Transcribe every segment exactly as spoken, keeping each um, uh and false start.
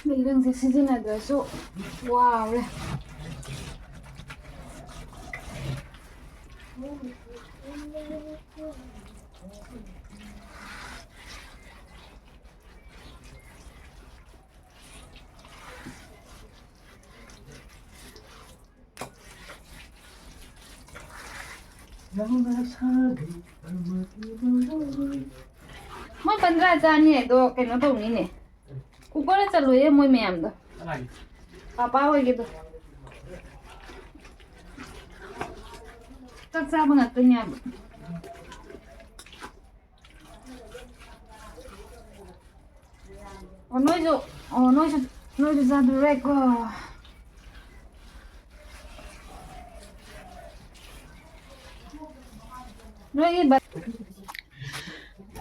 ꯂꯩꯔꯪꯁꯦ ꯁꯤꯖꯤꯟꯅꯗ꯭ꯔꯁꯨ ꯋꯥꯔꯦ꯫ ꯃꯣꯏ ꯄꯟꯗ꯭ꯔꯥ ꯆꯥꯅꯤ ꯑꯗꯣ ꯀꯩꯅꯣ ꯇꯧꯅꯤꯅꯦ, ꯀꯨꯀꯔꯗ ꯆꯜꯂꯣꯏꯌꯦ ꯃꯣꯏ ꯃꯌꯥꯝꯗꯣ꯫ ꯄꯥꯄꯥ ꯍꯣꯏꯒꯤꯗꯣ ꯆꯥꯛ ꯆꯥꯕ ꯉꯥꯛꯇꯅꯦꯕ꯫ ꯑꯣ, ꯅꯣꯏꯁꯨ, ꯑꯣ, ꯅꯣꯏꯁꯨ, ꯅꯣꯏꯁꯨ ꯆꯥꯗꯣꯔꯦꯀꯣ꯫ ꯅꯣꯏꯒꯤ ꯕ-,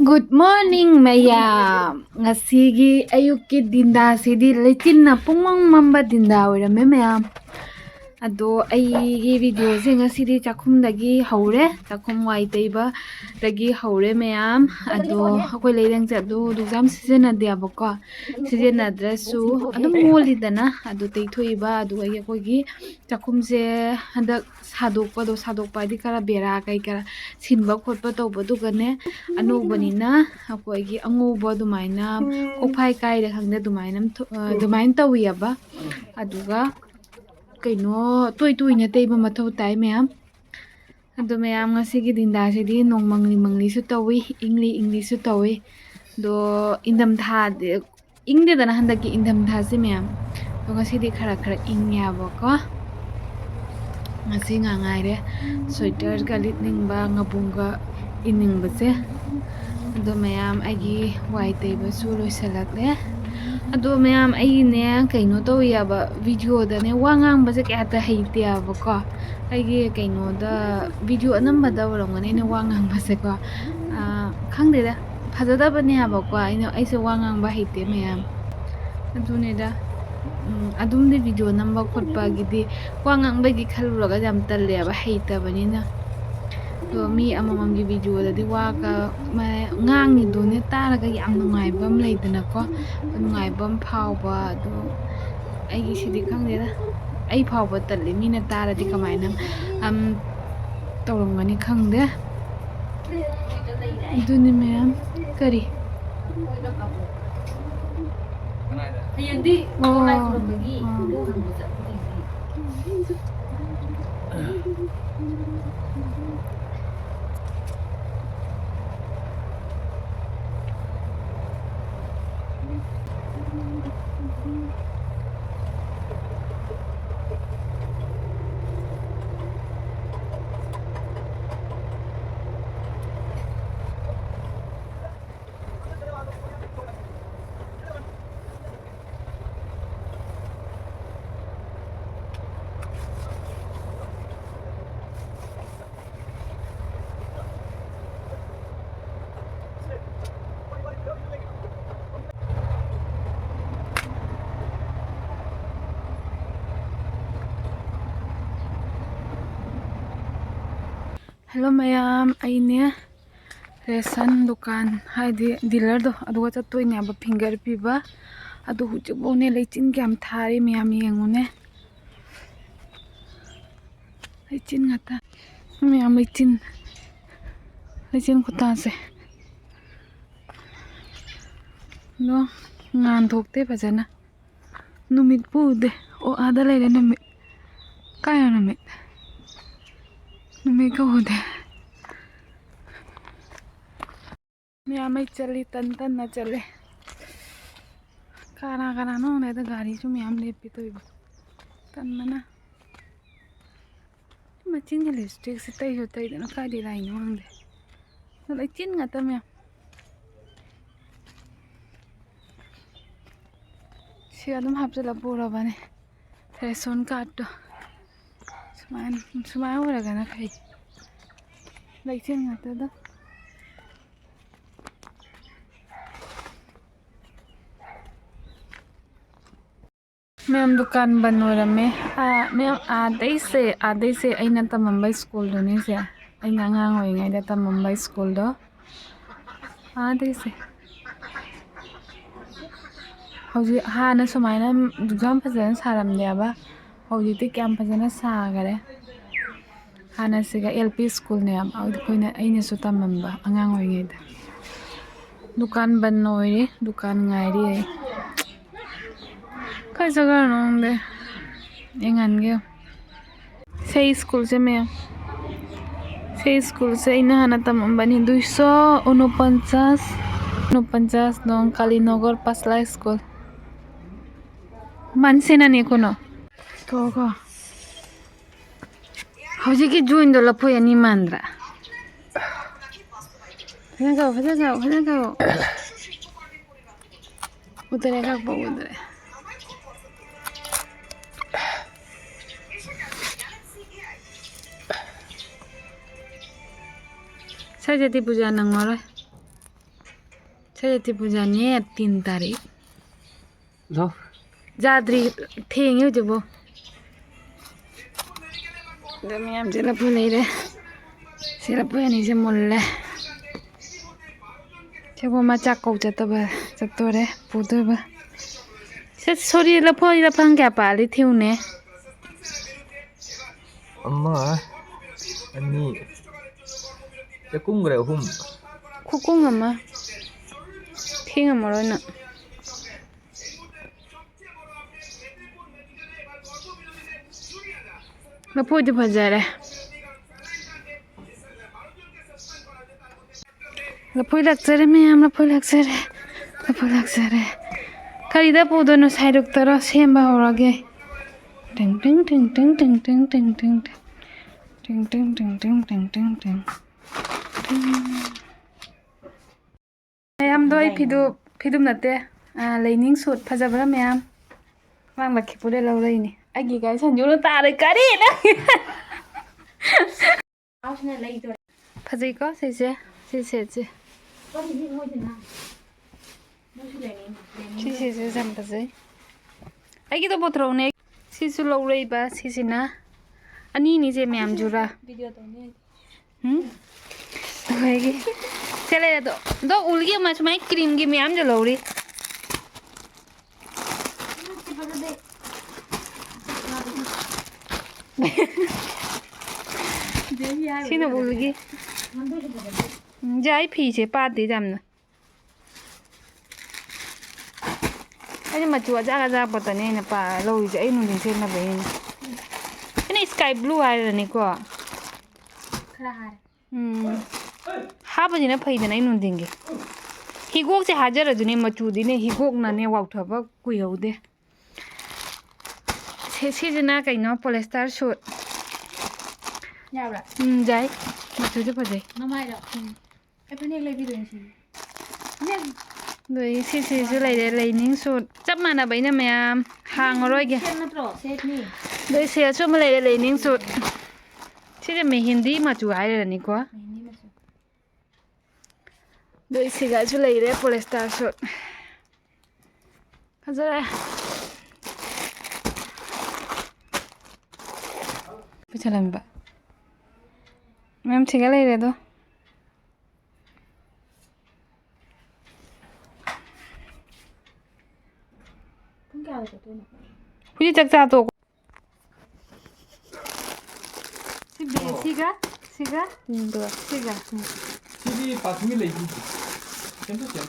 Good morning ꯃꯌꯥꯝ꯫ ꯉꯁꯤꯒꯤ ꯑꯌꯨꯛꯀꯤ ꯗꯤꯟꯗꯥꯁꯤꯗꯤ ꯂꯩꯆꯤꯟꯅ ꯄꯨꯡꯃꯝ ꯃꯝꯕ ꯗꯤꯟꯗꯥ ꯑꯣꯏꯔꯝꯃꯦ ꯃꯌꯥꯝ꯫ ꯑꯗꯣ ꯑꯩꯒꯤ ꯚꯤꯗꯤꯑꯣꯁꯦ ꯉꯁꯤꯗꯤ ꯆꯥꯛꯈꯨꯝꯗꯒꯤ ꯍꯧꯔꯦ, ꯆꯥꯛꯈꯨꯝ ꯋꯥꯏ ꯇꯩꯕꯗꯒꯤ ꯍꯧꯔꯦ ꯃꯌꯥꯝ꯫ ꯑꯗꯣ ꯑꯩꯈꯣꯏ ꯂꯩꯔꯪꯁꯦ ꯑꯗꯨ ꯑꯗꯨꯛ ꯌꯥꯝ ꯁꯤꯖꯤꯟꯅꯗꯦꯕꯀꯣ, ꯁꯤꯖꯤꯟꯅꯗ꯭ꯔꯁꯨ ꯑꯗꯨꯝ ꯃꯣꯜꯂꯤꯗꯅ꯫ ꯑꯗꯨ ꯇꯩꯊꯣꯛꯏꯕ꯫ ꯑꯗꯨꯒ ꯑꯩꯈꯣꯏꯒꯤ ꯆꯥꯛꯈꯨꯝꯁꯦ ꯍꯟꯗꯛ ꯁꯥꯗꯣꯛꯄꯗꯣ, ꯁꯥꯗꯣꯛꯄ ꯍꯥꯏꯗꯤ ꯈꯔ ꯕꯦꯔꯥ ꯀꯩ ꯀꯔꯥ ꯁꯤꯟꯕ ꯈꯣꯠꯄ ꯇꯧꯕꯗꯨꯒꯅꯦ, ꯑꯅꯧꯕꯅꯤꯅ ꯑꯩꯈꯣꯏꯒꯤ ꯑꯉꯧꯕ ꯑꯗꯨꯃꯥꯏꯅ ꯀꯣꯛꯐꯥꯏ ꯀꯥꯏꯔꯦ ꯈꯪꯗꯦ, ꯑꯗꯨꯃꯥꯏꯅ ꯑꯃ ꯊꯣꯛ-, ꯑ, ꯑꯗꯨꯃꯥꯏꯅ ꯇꯧꯋꯤꯑꯕ꯫ ꯑꯗꯨꯒ ꯀꯩꯅꯣ, ꯇꯣꯏ ꯇꯣꯏꯅ ꯇꯩꯕ ꯃꯊꯧ ꯇꯥꯏ ꯃꯌꯥꯝ꯫ ꯑꯗꯣ ꯃꯌꯥꯝ, ꯉꯁꯤꯒꯤ ꯗꯤꯟꯗꯥꯁꯤꯗꯤ ꯅꯣꯡ ꯃꯪꯂꯤ ꯃꯪꯂꯤꯁꯨ ꯇꯧꯏ, ꯏꯪꯂꯤ ꯏꯪꯂꯤꯁꯨ ꯇꯧꯏ꯫ ꯑꯗꯣ ꯏꯪꯊꯝꯊꯥꯗꯤ, ꯏꯪꯗꯦꯗꯅ ꯍꯟꯗꯛꯀꯤ ꯏꯪꯊꯝꯊꯥꯁꯦ ꯃꯌꯥꯝ꯫ ꯑꯗꯣ ꯉꯁꯤꯗꯤ ꯈꯔ ꯈꯔ ꯏꯪꯉꯦꯕꯀꯣ꯫ ꯉꯁꯤ ꯉꯥ ꯉꯥꯏꯔꯦ ꯁ꯭ꯋꯦꯇꯔꯒ ꯂꯤꯠꯅꯤꯡꯕ, ꯉꯥꯄꯨꯝꯒ ꯏꯟꯅꯤꯡꯕꯁꯦ꯫ ꯑꯗꯣ ꯃꯌꯥꯝ, ꯑꯩꯒꯤ ꯋꯥꯏ ꯇꯩꯕꯁꯨ ꯂꯣꯏꯁꯤꯜꯂꯛꯂꯦ꯫ ꯑꯗꯣ ꯃꯌꯥꯝ, ꯑꯩꯅꯦ ꯀꯩꯅꯣ ꯇꯧꯋꯦꯕ, ꯚꯤꯗꯤꯑꯣꯗꯅꯦ ꯋꯥ ꯉꯥꯡꯕꯁꯦ ꯀꯌꯥꯇ ꯍꯩꯇꯦꯕꯀꯣ꯫ ꯑꯩꯒꯤ ꯀꯩꯅꯣꯗ, ꯚꯤꯗꯤꯑꯣ ꯑꯅꯝꯕꯗ ꯑꯣꯏꯔꯝꯒꯅꯤ ꯑꯩꯅ ꯋꯥ ꯉꯥꯡꯕꯁꯦꯀꯣ꯫ ꯑꯥ, ꯈꯪꯗꯦꯗ, ꯐꯖꯗꯕꯅꯦ ꯍꯥꯏꯕꯀꯣ꯫ ꯑꯩꯅ, ꯑꯩꯁꯦ ꯋꯥ ꯉꯥꯡꯕ ꯍꯩꯇꯦ ꯃꯌꯥꯝ꯫ ꯑꯗꯨꯅꯤꯗ꯫ ꯎꯝ, ꯑꯗꯨꯝꯗꯤ ꯚꯤꯗꯤꯑꯣ ꯅꯝꯕ ꯈꯣꯠꯄꯒꯤꯗꯤ, ꯋꯥ ꯉꯥꯡꯕꯒꯤ ꯈꯜꯂꯨꯔꯒ ꯌꯥꯝ ꯇꯜꯂꯦꯕ, ꯍꯩꯇꯕꯅꯤꯅ꯫ ꯑꯗꯣ ꯃꯤ ꯑꯃꯃꯝꯒꯤ ꯚꯤꯗꯤꯑꯣꯗꯗꯤ ꯋꯥꯒ ꯃ-, ꯉꯥꯡꯉꯤꯗꯨꯅꯦ ꯇꯥꯔꯒ ꯌꯥꯝ ꯅꯨꯡꯉꯥꯏꯕ ꯑꯃ ꯂꯩꯗꯅꯀꯣ, ꯅꯨꯡꯉꯥꯏꯕ ꯑꯃ ꯐꯥꯎꯕ꯫ ꯑꯗꯣ ꯑꯩꯒꯤꯁꯤꯗꯤ ꯈꯪꯗꯦꯗ, ꯑꯩ ꯐꯥꯎꯕ ꯇꯜꯂꯤ, ꯃꯤꯅ ꯇꯥꯔꯗꯤ ꯀꯃꯥꯏꯅ, ꯑꯝ, ꯇꯧꯔꯝꯒꯅꯤ ꯈꯪꯗꯦ꯫ ꯑꯗꯨꯅꯤ ꯃꯌꯥꯝ꯫ ꯀꯔꯤ? ꯍꯌꯦꯡꯗꯤ ꯑꯣ꯫ ꯂꯥꯏ ꯈꯨꯔꯨꯝꯕꯒꯤ ꯑꯥ꯫ ꯍꯣꯡꯗꯣꯛ ꯍꯟꯕ ꯆꯠꯄ ꯇꯧꯗꯣꯏꯅꯦ꯫ ꯍꯜꯂꯣ ꯃꯌꯥꯝ, ꯑꯩꯅꯦ ꯔꯦꯁꯟ ꯗꯨꯀꯥꯟ, ꯍꯥꯏꯗꯤ ꯗꯤꯂꯔꯗꯣ, ꯑꯗꯨꯒ ꯆꯠꯇꯣꯏꯅꯦꯕ ꯐꯤꯡꯒꯔ ꯄꯤꯕ꯫ ꯑꯗꯨ ꯍꯧꯖꯤꯛꯐꯥꯎꯅꯦ ꯂꯩꯆꯤꯟ ꯀꯌꯥꯝ ꯊꯥꯔꯤ ꯃꯌꯥꯝ ꯌꯦꯡꯉꯨꯅꯦ꯫ ꯂꯩꯆꯤꯟ ꯉꯥꯛꯇ꯫ ꯃꯌꯥꯝ ꯂꯩꯆꯤꯟ, ꯂꯩꯆꯤꯟ ꯈꯨꯇꯥꯁꯦ꯫ ꯑꯗꯣ ꯉꯥꯟ ꯊꯣꯛꯇꯦ ꯐꯖꯅ꯫ ꯅꯨꯃꯤꯠꯄꯨ ꯎꯗꯦ꯫ ꯑꯣ, ꯑꯥꯗ ꯂꯩꯔꯦ ꯅꯨꯃꯤꯠ꯫ ꯀꯥꯏꯅꯣ ꯅꯨꯃꯤꯠ? ꯅꯨꯃꯤꯠꯀ ꯎꯗꯦ꯫ ꯃꯌꯥꯝ ꯃꯩ ꯆꯠꯂꯤ, ꯇꯟ ꯇꯟꯅ ꯆꯠꯂꯦ꯫ ꯀꯅꯥ ꯀꯅꯥꯅꯣ ꯈꯪꯗꯦ, ꯑꯗ ꯒꯥꯔꯤꯁꯨ ꯃꯌꯥꯝ ꯂꯦꯞꯄꯤ ꯇꯧꯏꯕꯣ꯫ ꯇꯟꯕꯅ꯫ ꯃꯆꯤꯟꯒꯤ ꯂꯤꯞꯁꯇꯤꯛꯁꯦ ꯇꯩꯁꯨ ꯇꯩꯗꯅ ꯀꯥꯏꯗꯩ ꯂꯥꯛꯏꯅꯣ ꯈꯪꯗꯦ꯫ ꯂꯩꯆꯤꯟ ꯉꯥꯛꯇ ꯃꯌꯥꯝ꯫ ꯁꯤ ꯑꯗꯨꯝ ꯍꯥꯞꯆꯤꯜꯂ ꯄꯨꯔꯕꯅꯦ꯫ ꯔꯦꯁꯟ ꯀꯥꯔꯠꯇꯣ꯫ ꯁꯨꯃꯥꯏꯅ, ꯁꯨꯃꯥꯏꯅ ꯑꯣꯏꯔꯒꯅ ꯐꯩ꯫ ꯂꯩꯆꯤꯟ ꯉꯥꯛꯇꯗ꯫ ꯃꯌꯥꯝ ꯗꯨꯀꯥꯟ ꯕꯟ ꯑꯣꯏꯔꯝꯃꯦ꯫ ꯑꯥ, ꯃꯌꯥꯝ ꯑꯥꯗꯩꯁꯦ, ꯑꯥꯗꯩꯁꯦ ꯑꯩꯅ ꯇꯝꯃꯝꯕ ꯁ꯭ꯀꯨꯜꯗꯨꯅꯤꯁꯦ꯫ ꯑꯩꯅ ꯑꯉꯥꯡ ꯑꯣꯏꯔꯤꯉꯩꯗ ꯇꯝꯃꯝꯕ ꯁ꯭ꯀꯨꯜꯗꯣ꯫ ꯑꯥꯗꯩꯁꯦ꯫ ꯍꯧꯖꯤꯛ, ꯍꯥꯟꯅ ꯁꯨꯃꯥꯏꯅ ꯑꯗꯨꯛ ꯌꯥꯝ ꯐꯖꯅ ꯁꯥꯔꯝꯗꯦꯕ꯫ ꯍꯧꯖꯤꯛꯇꯤ ꯀꯌꯥꯝ ꯐꯖꯅ ꯁꯥꯈꯔꯦ꯫ ꯍꯥꯟꯅ ꯁꯤꯒ ꯑꯦꯜ ꯄꯤ ꯁ꯭ꯀꯨꯜꯅꯦꯕ꯫ ꯑꯩꯈꯣꯏꯅ, ꯑꯩꯅꯁꯨ ꯇꯝꯃꯝꯕ ꯑꯉꯥꯡ ꯑꯣꯏꯔꯤꯉꯩꯗ꯫ ꯗꯨꯀꯥꯟ ꯕꯟ ꯑꯣꯏꯔꯤ꯫ ꯗꯨꯀꯥꯟ ꯉꯥꯏꯔꯤ ꯑꯩ꯫ ꯀꯥꯏ ꯆꯠꯈ꯭ꯔꯅꯣ ꯈꯪꯗꯦ꯫ ꯌꯦꯡꯍꯟꯒꯦ꯫ ꯁꯤ ꯁ꯭ꯀꯨꯜꯁꯦ ꯃꯌꯥꯝ꯫ ꯁꯤ ꯁ꯭ꯀꯨꯜꯁꯦ ꯑꯩꯅ ꯍꯥꯟꯅ ꯇꯝꯃꯝꯕꯅꯤ꯫ দুইশো ঊনপঞ্চাশ, ঊনপঞ্চাশ নং কালীনগর পাঁচলা স্কুল। মানছে না নি কোনো? ꯊꯣꯛꯈꯣ꯫ ꯍꯧꯖꯤꯛꯀꯤ ꯖꯣꯏꯟꯗꯣ ꯂꯐꯣꯏ ꯑꯅꯤ ꯃꯥꯟꯗ꯭ꯔꯥ? ꯐꯖꯅ ꯀꯛꯑꯣ, ꯐꯖꯅ ꯀꯛꯑꯣ, ꯐꯖꯅ ꯀꯛꯑꯣ꯫ ꯎꯗ꯭ꯔꯦ, ꯀꯛꯄ ꯎꯗ꯭ꯔꯦ꯫ ꯁꯔꯁ꯭ꯋꯇꯤ ꯄꯨꯖꯥ ꯅꯪꯉꯔꯣꯏ꯫ ꯁꯔꯁ꯭ꯋꯇꯤ ꯄꯨꯖꯥꯅꯦ, ꯇꯤꯟ ꯇꯥꯔꯛꯏ꯫ ꯂꯣ꯫ ꯌꯥꯗ꯭ꯔꯤ, ꯊꯦꯡꯉꯦ ꯍꯧꯖꯤꯛꯐꯥꯎ꯫ ꯑꯗ ꯃꯌꯥꯝꯁꯦ ꯂꯐꯨ ꯂꯩꯔꯦ꯫ ꯁꯤ ꯂꯐꯨ ꯑꯅꯤꯁꯦ ꯃꯨꯜꯂꯦ꯫ ꯁꯤꯕꯨ ꯃꯆꯥ ꯀꯧ ꯆꯠꯇꯕ, ꯆꯠꯇꯣꯔꯦ, ꯄꯨꯗꯣꯏꯕ꯫ ꯁꯦ, ꯁꯣꯔꯤ, ꯂꯐꯣꯏ ꯂꯐꯥꯡ ꯀꯌꯥ ꯄꯥꯜꯂꯤ ꯊꯤꯌꯨꯅꯦ꯫ ꯑꯃ, ꯑꯅꯤ, ꯆꯥꯛꯈꯨꯝꯈ꯭ꯔꯦ ꯑꯍꯨꯝ꯫ ꯈꯨꯀꯨꯡ ꯑꯃ꯫ ꯊꯦꯡꯉꯝꯃꯔꯣꯏ ꯅꯪ꯫ ꯂꯐꯣꯏꯗꯤ ꯐꯖꯔꯦ꯫ ꯂꯐꯣꯏ ꯂꯥꯛꯆꯔꯦ ꯃꯌꯥꯝ, ꯂꯐꯣꯏ ꯂꯥꯛꯆꯔꯦ, ꯂꯐꯣꯏ ꯂꯥꯛꯆꯔꯦ꯫ ꯀꯔꯤꯗ ꯄꯨꯗꯣꯏꯅꯣ? ꯁꯥꯏꯔꯨꯛꯇꯔꯣ? ꯁꯦꯝꯕ ꯍꯧꯔꯒꯦ꯫ ꯇꯤꯡ, ꯇꯤꯡ, ꯇꯤꯡ, ꯇꯤꯡ꯫ ꯇꯤꯡ, ꯇꯤꯡ, ꯇꯤꯡ, ꯇꯤꯡ, ꯇꯤꯡ, ꯇꯤꯡ, ꯇꯤꯡ꯫ ꯃꯌꯥꯝꯗꯣ ꯑꯩ ꯐꯤꯗꯨ, ꯐꯤꯗꯨꯝ ꯅꯠꯇꯦ, ꯑꯥ, ꯂꯩꯅꯤꯡ ꯁꯨꯠ ꯐꯖꯕ꯭ꯔꯥ ꯃꯌꯥꯝ? ꯑꯉꯥꯡ ꯂꯛꯈꯤꯄꯨꯔꯗ ꯂꯧꯔꯛꯏꯅꯦ꯫ ꯑꯩꯒꯤ ꯒꯥꯔꯤ ꯁꯟꯖꯨꯅ ꯇꯥꯔꯦ꯫ ꯀꯔꯤ ꯅꯪ? ꯐꯖꯩꯀꯣ ꯁꯤꯁꯦ, ꯁꯤ ꯁꯦꯠꯁꯦ꯫ ꯁꯤ ꯁꯦꯠꯁꯦ ꯌꯥꯝ ꯐꯖꯩ꯫ ꯑꯩꯒꯤꯗꯣ ꯄꯨꯊꯣꯔꯛꯎꯅꯦ꯫ ꯁꯤꯁꯨ ꯂꯧꯔꯛꯏꯕ, ꯁꯤꯁꯤꯅ ꯑꯅꯤꯅꯤꯁꯦ ꯃꯌꯥꯝ ꯖꯨꯔꯥ꯫ ꯎꯝ? ꯑꯩꯈꯣꯏꯒꯤ ꯁꯦ ꯂꯩꯔꯦ ꯑꯗꯣ꯫ ꯑꯗꯣ ꯎꯜꯒꯤ ꯑꯃ ꯁꯨꯃꯥꯏꯅ ꯀ꯭ꯔꯤꯝꯒꯤ ꯃꯌꯥꯝꯁꯨ ꯂꯧꯔꯤ꯫ ꯁꯤꯅ ꯎꯜꯒꯤ꯫ ꯎꯝ, ꯖꯥꯏ ꯐꯤꯁꯦ ꯄꯥꯗꯦ ꯌꯥꯝꯅ꯫ ꯑꯩꯗꯤ ꯃꯆꯨ ꯑꯖꯥꯛ ꯑꯖꯥꯛꯄꯇꯅꯦ ꯑꯩꯅ ꯄꯥ-, ꯂꯧꯔꯤꯁꯦ, ꯑꯩ ꯅꯨꯡꯊꯤꯟ ꯁꯦꯠꯅꯕꯅꯤꯅ꯫ ꯑꯩꯅ sky blue ꯍꯥꯏꯔꯅꯤꯀꯣ꯫ ꯈꯔ ꯍꯥꯔꯦ꯫ ꯎꯝ꯫ ꯍꯥꯞꯄꯁꯤꯅ ꯐꯩꯗꯅ ꯑꯩ ꯅꯨꯡꯊꯤꯟꯒꯤ꯫ ꯍꯤꯒꯣꯛꯁꯦ ꯍꯥꯖꯔꯁꯨꯅꯦ, ꯃꯆꯨꯗꯤꯅꯦ, ꯍꯤꯒꯣꯛꯅꯅꯦ ꯋꯥꯎꯊꯕ ꯀꯨꯏꯍꯧꯗꯦ꯫ ꯁꯤ-, ꯁꯤꯁꯤꯅ ꯀꯩꯅꯣ, polyester suit꯫ ꯌꯥꯕ꯭ꯔꯥ? ꯎꯝ, ꯌꯥꯏ꯫ ꯃꯆꯨꯁꯨ ꯐꯖꯩ꯫ ꯃꯃꯥꯏꯔꯣ? ꯎꯝ꯫ ꯑꯩ ꯐꯅꯦꯛ ꯂꯩꯕꯤꯗꯣꯏꯅꯤ ꯁꯤꯅꯤ꯫ ꯐꯅꯦꯛ꯫ ꯑꯗꯩ ꯁꯤꯁꯤꯁꯨ ꯂꯩꯔꯦ, lining suit꯫ ꯆꯞ ꯃꯥꯟꯅꯕ ꯑꯩꯅ ꯃꯌꯥꯝ ꯍꯥꯡꯉꯔꯣꯏꯒꯦ꯫ Set ꯅꯠꯇ꯭ꯔꯣ? Setꯅꯤ꯫ ꯑꯗꯩ ꯁꯦꯠꯁꯨ ꯑꯃ ꯂꯩꯔꯦ, lining suit꯫ ꯁꯤꯁꯦ ꯃꯦꯍꯤꯟꯗꯤ ꯃꯆꯨ ꯍꯥꯏꯔꯅꯤꯀꯣ꯫ ꯃꯦꯍꯤꯟꯗꯤ ꯃꯆꯨ꯫ ꯑꯗꯩ ꯁꯤꯒꯁꯨ ꯂꯩꯔꯦ, polyester suit꯫ ꯐꯖꯔꯦ꯫ ꯄꯨꯁꯜꯂꯝꯕ꯫ ꯃꯌꯥꯝ ꯁꯤꯒ ꯂꯩꯔꯦ ꯑꯗꯣ꯫ ꯄꯨꯡ ꯀꯌꯥꯗ ꯆꯠꯇꯣꯏꯅꯣ? ꯍꯧꯖꯤꯛ ꯆꯥꯛ ꯆꯥ ꯇꯣꯛ꯫ ꯁꯤ ꯕꯦꯒꯁꯤꯒ, ꯁꯤꯒ, ꯎꯝ, ꯑꯗꯨꯒ꯫ ꯁꯤꯒ꯫ ꯎꯝ꯫ ꯁꯤꯗꯤ ꯄꯥꯊꯨꯝꯒꯤ ꯂꯩꯇꯦ꯫ ꯁꯦꯝꯁꯨ ꯁꯦꯝ꯫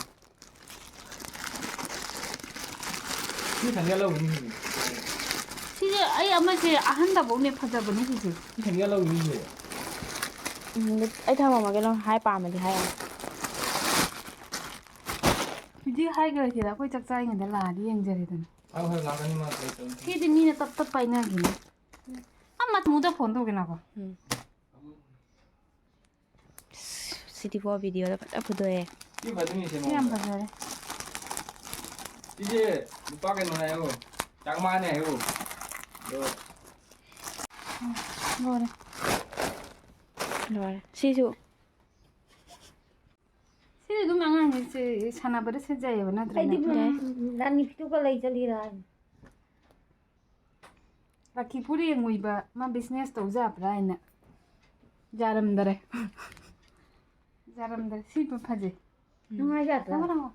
ꯁꯤ ꯊꯪꯒꯦ ꯂꯧꯅꯤ꯫ ꯁꯤꯁꯦ ꯑꯩ ꯑꯃꯁꯦ ꯑꯍꯟꯗꯐꯧꯅꯦ ꯐꯖꯕꯅꯦ ꯁꯤꯁꯦ꯫ ꯁꯤ ꯊꯪꯒꯦ ꯂꯧꯅꯤ꯫ ꯎꯝ, ꯑꯩ ꯊꯝꯃꯝꯃꯒꯦ, ꯅꯪ ꯍꯥꯏ ꯄꯥꯝꯃꯗꯤ ꯍꯥꯏꯔꯣ꯫ ꯍꯧꯖꯤꯛ ꯍꯥꯏꯈ꯭ꯔꯁꯤꯗ ꯑꯩꯈꯣꯏ ꯆꯥꯛ ꯆꯥꯔꯤꯉꯩꯗ ꯂꯥꯛꯑꯗꯤ ꯌꯦꯡꯖꯔꯦꯗꯅ꯫ ꯍꯣꯏ, ꯍꯣꯏ, ꯂꯥꯛꯀꯅꯤ ꯃꯥ ꯂꯩꯇꯕꯅꯤ꯫ ꯁꯤꯗꯤ ꯃꯤꯅ ꯇꯞ ꯇꯞ ꯄꯥꯏꯅꯈꯤꯅꯤ꯫ ꯑꯃ ꯊꯃꯨꯗ phone ꯇꯧꯒꯦ ꯉꯥꯏꯈꯣ꯫ ꯎꯝ꯫ ꯁꯤꯗꯤꯀꯣ videoꯗ ꯐꯖ ꯐꯨꯗꯣꯛꯑꯦ꯫ ꯁꯤ ꯐꯖꯅꯤ ꯁꯦꯝꯃꯣ꯫ ꯁꯤ ꯌꯥꯝ ꯐꯖꯔꯦ꯫ ꯁꯤꯁꯦ ꯂꯨꯄꯥ ꯀꯩꯅꯣ ꯍꯥꯏꯌꯣ, ꯆꯥꯝꯃꯉꯥꯅꯦ ꯍꯥꯏꯌꯣ꯫ ꯑꯗꯣ ꯂꯣꯏꯔꯦ꯫ ꯂꯣꯏꯔꯦ꯫ ꯁꯤꯁꯨ꯫ ꯁꯤꯗꯤ ꯑꯗꯨꯝ ꯑꯉꯥꯡꯒꯤ ꯁꯤ ꯁꯥꯟꯅꯕꯗ ꯁꯦꯠꯆꯩꯌꯦꯕ ꯅꯠꯇ꯭ꯔꯅꯦ? ꯑꯩꯗꯤ ꯌꯥꯏ꯫ ꯔꯥꯅꯤ ꯐꯤꯗꯨꯒ ꯂꯩ ꯆꯠꯂꯤꯔꯥ ꯍꯥꯏꯅ꯫ ꯔꯥꯈꯤ ꯄꯨꯔꯤ ꯌꯦꯡꯉꯨꯏꯕ, ꯃꯥ business ꯇꯧꯖꯕ꯭ꯔꯥ ꯍꯥꯏꯅ꯫ ꯌꯥꯔꯝꯗꯔꯦ꯫ ꯌꯥꯔꯝꯗꯔꯦ꯫ ꯁꯤ ꯐꯖꯩ꯫ ꯅꯨꯡꯉꯥꯏꯖꯗ꯭ꯔꯥ? ꯂꯥꯛꯑꯣ, ꯂꯥꯛꯑꯣ꯫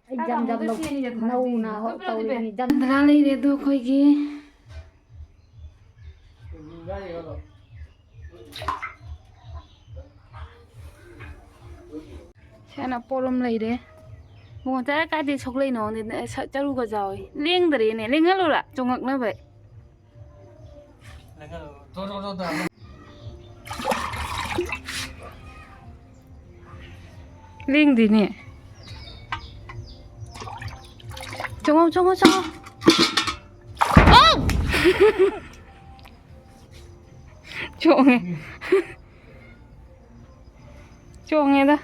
ꯑꯩ ꯖꯝ ꯖꯝ ꯂꯧ-, ꯅꯧꯅ ꯍꯣ-, ꯇꯧꯔꯤꯅꯤ꯫ ꯖꯝ-, ꯆꯟꯗ꯭ꯔꯥ ꯂꯩꯔꯦ ꯑꯗꯣ ꯑꯩꯈꯣꯏꯒꯤ꯫ ꯁꯤꯅ ꯄꯣꯔꯣꯝ ꯂꯩꯔꯦ꯫ ꯃꯉꯣꯟ ꯆꯥꯔ ꯀꯥꯏꯗꯩ ꯁꯣꯛꯂꯛꯏꯅꯣ ꯈꯪꯗꯦ, ꯆꯔꯨꯒ ꯆꯥꯎꯋꯤ꯫ ꯂꯦꯡꯗꯔꯦꯅꯦ, ꯂꯦꯡꯍꯜꯂꯨꯔꯥ? ꯆꯣꯉꯛꯅꯕ꯫ ꯂꯦꯡꯗꯦꯅꯦ꯫ ꯆꯣꯡꯉꯣ, ꯆꯣꯡꯉꯣ, ꯆꯣꯡꯉꯣ꯫ ꯑꯧ! ꯆꯣꯡꯉꯦ꯫ ꯆꯣꯡꯉꯦꯗ꯫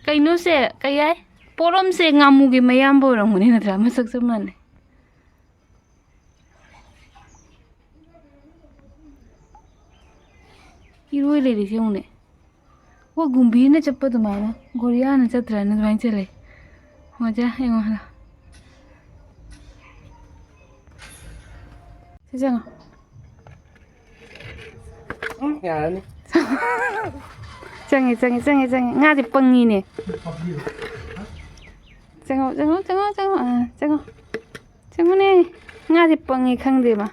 ꯀꯩꯅꯣꯁꯦ, ꯀꯩ ꯍꯥꯏ? ꯄꯣꯔꯣꯝꯁꯦ ꯉꯥꯃꯨꯒꯤ ꯃꯌꯥꯝꯕ ꯑꯣꯏꯔꯝꯒꯅꯤ, ꯅꯠꯇ꯭ꯔꯥ? ꯃꯁꯛ ꯆꯞ ꯃꯥꯟꯅꯩ꯫ ꯏꯔꯣꯏ ꯂꯩꯔꯤꯁꯦ ꯌꯦꯡꯉꯨꯅꯦ꯫ ꯑꯣ, ꯒꯨꯝꯕꯤꯅ ꯆꯠꯄ ꯑꯗꯨꯃꯥꯏꯅ, ꯒꯣꯔꯤꯌꯥꯅ ꯆꯠꯇ꯭ꯔꯅ ꯑꯗꯨꯃꯥꯏꯅ ꯆꯠꯂꯦ꯫ ꯃꯖꯥ ꯌꯦꯡꯉꯣ ꯍꯥꯟꯅ꯫ ꯁꯤ ꯆꯪꯉꯣ꯫ ꯎꯝ, ꯌꯥꯔꯅꯤ꯫ ꯆꯪꯉꯦ, ꯆꯪꯉꯦ, ꯆꯪꯉꯦ, ꯆꯪꯉꯦ꯫ ꯉꯥꯗꯤ ꯄꯪꯉꯤꯅꯦ꯫ ꯆꯪꯉꯣ, ꯆꯪꯉꯣ, ꯆꯪꯉꯣ, ꯆꯪꯉꯣ꯫ ꯑꯥ, ꯆꯪꯉꯣ꯫ ꯆꯪꯉꯣꯅꯦ꯫ ꯉꯥꯗꯤ ꯄꯪꯉꯤ ꯈꯪꯗꯦ ꯃꯥ꯫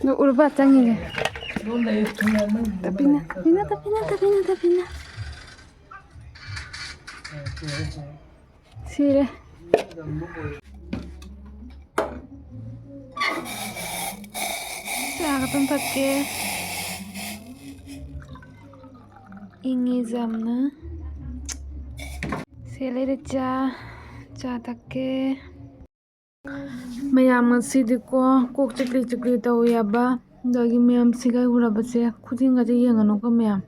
ꯑꯗꯨ ꯎꯔꯕ ꯆꯪꯉꯤꯁꯦ? ꯇꯞꯄꯤꯅ, ꯇꯞꯄꯤꯅ, ꯇꯞꯄꯤꯅ, ꯇꯞꯄꯤꯅ, ꯇꯞꯄꯤꯅ꯫ ꯁꯤꯔꯦ꯫ ꯆꯥ ꯈꯛꯇꯪ ꯊꯛꯀꯦ꯫ ꯏꯪꯉꯤ ꯌꯥꯝꯅ꯫ ꯁꯦ ꯂꯩꯔꯦ ꯆꯥ꯫ ꯆꯥ ꯊꯛꯀꯦ꯫ ꯃꯌꯥꯝ ꯉꯁꯤꯗꯤꯀꯣ ꯀꯣꯛ ꯆꯤꯛꯂꯤ ꯆꯤꯛꯂꯤ ꯇꯧꯋꯦꯕ꯫ ꯑꯗꯒꯤ ꯃꯌꯥꯝ ꯁꯤꯒꯥꯏ ꯎꯔꯕꯁꯦ ꯈꯨꯖꯤꯟꯒꯁꯦ ꯌꯦꯡꯉꯅꯨꯀꯣ ꯃꯌꯥꯝ꯫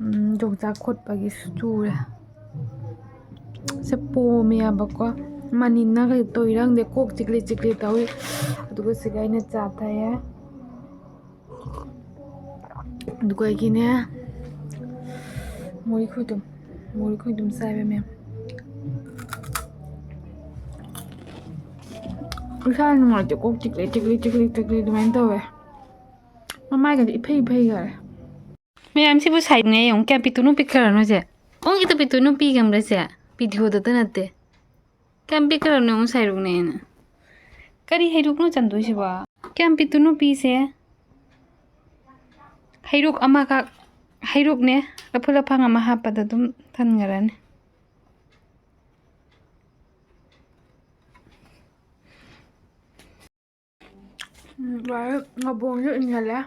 ꯎꯝ, ꯌꯣꯡꯆꯥꯛ ꯈꯣꯠꯄꯒꯤꯁꯨ ꯆꯨꯔꯦ꯫ ꯁꯦ ꯄꯣꯝꯃꯦꯕꯀꯣ꯫ ꯃꯅꯤꯟꯅ ꯀꯩ ꯇꯧꯔꯤꯔ ꯈꯪꯗꯦ, ꯀꯣꯛ ꯆꯤꯛꯂꯤ ꯆꯤꯛꯂꯤ ꯇꯧꯏ꯫ ꯑꯗꯨꯒ ꯁꯤꯒ ꯑꯩꯅ ꯆꯥ ꯊꯛꯑꯦ꯫ ꯑꯗꯨꯒ ꯑꯩꯒꯤꯅꯦ ꯃꯣꯔꯤ ꯈꯣꯏꯗꯨꯝ, ꯃꯣꯔꯤ ꯈꯣꯏꯗꯨꯝ ꯆꯥꯏꯕ ꯃꯌꯥꯝ꯫ ꯏꯁꯥ ꯅꯨꯡꯉꯥꯏꯇꯦ, ꯀꯣꯛ ꯆꯤꯛꯂꯤ ꯆꯤꯛꯂꯤ ꯆꯤꯛꯂꯤ ꯆꯤꯛꯂꯤ ꯑꯗꯨꯃꯥꯏꯅ ꯇꯧꯋꯦ꯫ ꯃꯃꯥꯏꯒꯗꯤ ꯏꯐꯩ ꯏꯐꯩ ꯈꯔꯦ꯫ ꯃꯌꯥꯝ, ꯁꯤꯕꯨ ꯁꯥꯏꯠꯅꯦ ꯌꯦꯡꯉꯨ, ꯀꯌꯥꯝ ꯄꯤꯛꯇꯨꯅꯨ ꯄꯤꯛꯈ꯭ꯔꯅꯣ ꯁꯦ? ꯑꯣꯡ ꯏꯇ ꯄꯤꯛꯇꯨꯅꯨ ꯄꯤꯒꯝꯕ꯭ꯔꯁꯦ? ꯚꯤꯗꯤꯑꯣꯗꯇ ꯅꯠꯇꯦ꯫ ꯀꯌꯥꯝ ꯄꯤꯛꯈ꯭ꯔꯕꯅꯣ ꯌꯦꯡꯉꯨ ꯁꯥꯏꯔꯨꯛꯅꯦꯅ꯫ ꯀꯔꯤ ꯍꯩꯔꯨꯛꯅꯣ ꯆꯟꯗꯣꯏꯁꯤꯕꯣ? ꯀꯌꯥꯝ ꯄꯤꯛꯇꯨꯅꯨ ꯄꯤꯁꯦ? ꯍꯩꯔꯨꯛ ꯑꯃꯈꯛ, ꯍꯩꯔꯨꯛꯅꯦ, ꯂꯐꯨ ꯂꯐꯥꯡ ꯑꯃ ꯍꯥꯞꯄꯗ ꯑꯗꯨꯝ ꯊꯟꯈ꯭ꯔꯅꯤ꯫ ꯎꯝ, ꯂꯣꯏꯔꯦ꯫ ꯉꯥꯕꯣꯡꯁꯨ ꯏꯟꯁꯤꯜꯂꯦ꯫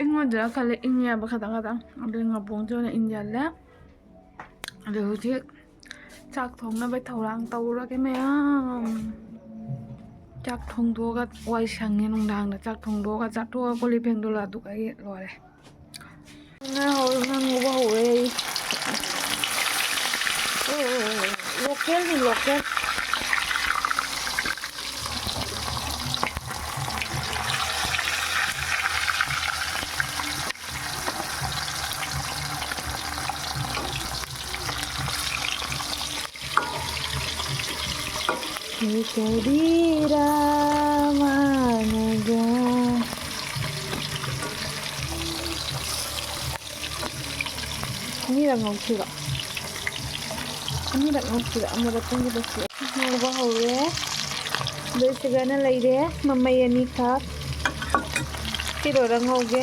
ꯏꯪꯉꯣꯏꯗ꯭ꯔꯥ ꯈꯜꯂꯦ, ꯏꯪꯉꯦꯕ ꯈꯇꯪ ꯈꯇꯪ꯫ ꯑꯗꯨꯗꯤ ꯉꯥꯕꯣꯡꯁꯦ ꯑꯣꯏꯅ ꯏꯟꯁꯤꯜꯂꯦ꯫ ꯑꯗꯨ ꯍꯧꯖꯤꯛ ꯆꯥꯛ ꯊꯣꯡꯅꯕ ꯊꯧꯔꯥꯡ ꯇꯧꯔꯒꯦ ꯃꯌꯥꯝ꯫ ꯆꯥꯛ ꯊꯣꯡꯗꯣꯛꯑꯒ ꯋꯥꯏ ꯁꯪꯉꯦ ꯅꯨꯡꯗꯥꯡꯗ꯫ ꯆꯥꯛ ꯊꯣꯡꯗꯣꯛꯑꯒ ꯆꯥꯊꯣꯛꯑꯒ ꯀꯣꯜ ꯂꯤꯛ ꯐꯦꯡꯗꯣꯛꯂ ꯑꯗꯨꯒ ꯑꯩ ꯂꯣꯏꯔꯦ꯫ ꯉꯥ ꯍꯧꯔꯦ, ꯉꯥ ꯉꯧꯕ ꯍꯧꯔꯦ ꯑꯩ꯫ ꯂꯣꯀꯦꯜꯅꯤ, ꯂꯣꯀꯦꯜ꯫ ꯀꯩꯗꯧꯔꯤꯔꯥ ꯃꯥꯅꯒ꯫ ꯑꯅꯤꯔꯛ ꯉꯧꯁꯤꯔꯣ? ꯑꯅꯤꯔꯛ ꯉꯧꯁꯤꯔꯣ? ꯑꯃꯨꯔꯛꯇꯪꯒꯤꯗ ꯁꯤ ꯉꯧꯕ ꯍꯧꯔꯦ꯫ ꯑꯗꯨ ꯁꯤꯒꯅ ꯂꯩꯔꯦ, ꯃꯃꯩ ꯑꯅꯤꯈꯛ꯫ ꯁꯤ ꯂꯣꯏꯔ ꯉꯧꯒꯦ꯫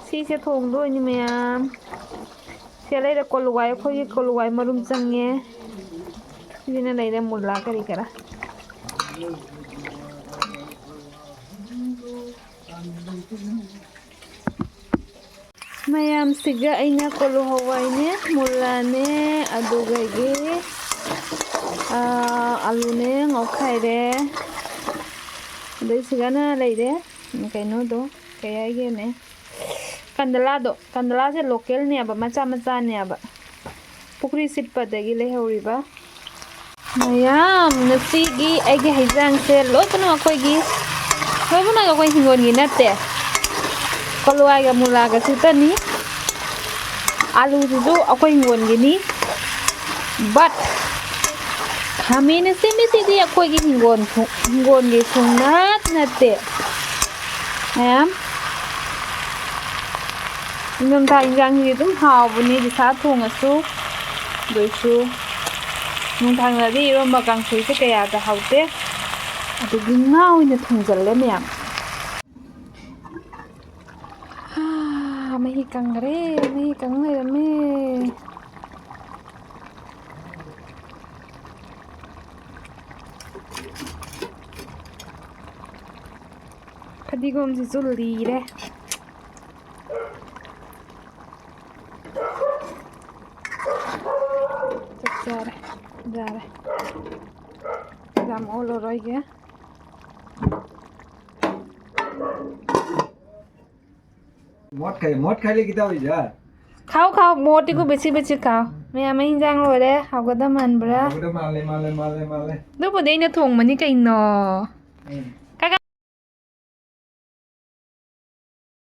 ꯁꯤꯁꯦ ꯊꯣꯡꯗꯣꯏꯅꯤ ꯃꯌꯥꯝ꯫ ꯁꯤ ꯂꯩꯔꯦ ꯀꯣꯂꯨꯋꯥꯏ, ꯑꯩꯈꯣꯏꯒꯤ ꯀꯣꯂꯨꯋꯥꯏ ꯃꯔꯨꯝ ꯆꯪꯉꯦ꯫ ꯁꯤꯅ ꯂꯩꯔꯦ ꯃꯨꯂꯥ ꯀꯔꯤ ꯀꯔꯥ꯫ ꯃꯌꯥꯝꯁꯤꯒ ꯑꯩꯅ ꯀꯣꯂꯨ ꯍꯋꯥꯏꯅꯦ, ꯃꯨꯂꯥꯅꯦ, ꯑꯗꯨꯗꯒꯤ, ꯑꯥ, ꯑꯂꯨꯅꯦ ꯉꯧꯈꯥꯏꯔꯦ꯫ ꯑꯗꯩ ꯁꯤꯒꯅ ꯂꯩꯔꯦ, ꯀꯩꯅꯣꯗꯣ, ꯀꯩ ꯍꯥꯏꯒꯦꯅꯦ, ꯀꯟꯗꯂꯥꯗꯣ꯫ ꯀꯟꯗꯂꯥꯁꯦ ꯂꯣꯀꯦꯜꯅꯦꯕ, ꯃꯆꯥ ꯃꯆꯥꯅꯦꯕ, ꯄꯨꯈ꯭ꯔꯤ ꯁꯤꯠꯄꯗꯒꯤ ꯂꯩꯍꯧꯔꯤꯕ꯫ ꯃꯌꯥꯝ, ꯉꯁꯤꯒꯤ ꯑꯩꯒꯤ ꯍꯩꯖꯥꯡꯁꯦ ꯂꯣꯏꯅꯃꯛ ꯑꯩꯈꯣꯏꯒꯤ, ꯂꯣꯏꯅꯃꯛ ꯑꯩꯈꯣꯏ ꯍꯤꯡꯒꯣꯜꯒꯤ ꯅꯠꯇꯦ꯫ ꯀꯣꯂꯨꯋꯥꯏꯒ ꯃꯨꯂꯥꯒ ꯁꯤꯠꯇꯅꯤ꯫ ꯑꯂꯨꯁꯤꯁꯨ ꯑꯩꯈꯣꯏ ꯍꯤꯡꯒꯣꯜꯒꯤꯅꯤ꯫ But ꯈꯥꯃꯦꯟ ꯑꯁꯤꯟꯕꯤꯁꯤꯗꯤ ꯑꯩꯈꯣꯏꯒꯤ ꯍꯤꯡꯒꯣꯜ ꯁꯨ-, ꯍꯤꯡꯒꯣꯜꯒꯤ ꯁꯨꯡꯅꯠ ꯅꯠꯇꯦ꯫ ꯃꯌꯥꯝ ꯅꯤꯡꯊꯝꯊꯥ ꯏꯟꯖꯥꯡꯁꯤꯗꯤ ꯑꯗꯨꯝ ꯍꯥꯎꯕꯅꯤ, ꯁꯥ ꯊꯣꯡꯉꯁꯨ꯫ ꯑꯗꯨꯏꯁꯨ ꯅꯨꯡꯗꯥꯡꯗꯗꯤ ꯏꯔꯣꯝꯕ ꯀꯥꯡꯁꯣꯏꯁꯦ ꯀꯌꯥꯗ ꯍꯥꯎꯇꯦ꯫ ꯑꯗꯨꯒꯤ ꯉꯥ ꯑꯣꯏꯅ ꯊꯣꯡꯖꯜꯂꯦ ꯃꯌꯥꯝ꯫ ꯍꯥ, ꯃꯍꯤ ꯀꯪꯈ꯭ꯔꯦ, ꯃꯍꯤ ꯀꯪ ꯂꯩꯔꯝꯃꯦ꯫ ꯐꯗꯤꯒꯣꯝꯁꯤꯁꯨ ꯂꯤꯔꯦ꯫ ꯆꯞ ꯆꯥꯔꯦ, ꯌꯥꯔꯦ꯫ ꯌꯥꯝ ꯑꯣꯜꯂꯔꯣꯏꯒꯦ꯫ ꯃꯣꯠ ꯈꯥꯏ, ꯃꯣꯠ ꯈꯥꯏ ꯂꯩ ꯀꯤꯇꯥꯎ ꯏꯖꯥ꯫ ꯈꯥꯎ, ꯈꯥꯎ, ꯃꯣꯠꯇꯤꯀꯣ ꯕꯦꯁꯤ ꯕꯦꯁꯤ ꯈꯥꯎ꯫ ꯃꯌꯥꯝ ꯏꯟꯖꯥꯡ ꯂꯣꯏꯔꯦ, ꯍꯥꯎꯒꯗꯕ ꯃꯥꯟꯕ꯭ꯔꯥ? ꯍꯥꯎꯒꯗꯕ ꯃꯥꯜꯂꯦ, ꯃꯥꯜꯂꯦ, ꯃꯥꯜꯂꯦ, ꯃꯥꯜꯂꯦ꯫ ꯑꯗꯨꯕꯨꯗꯤ ꯑꯩꯅ ꯊꯣꯡꯕꯅꯤ ꯀꯩꯅꯣ꯫ ꯎꯝ꯫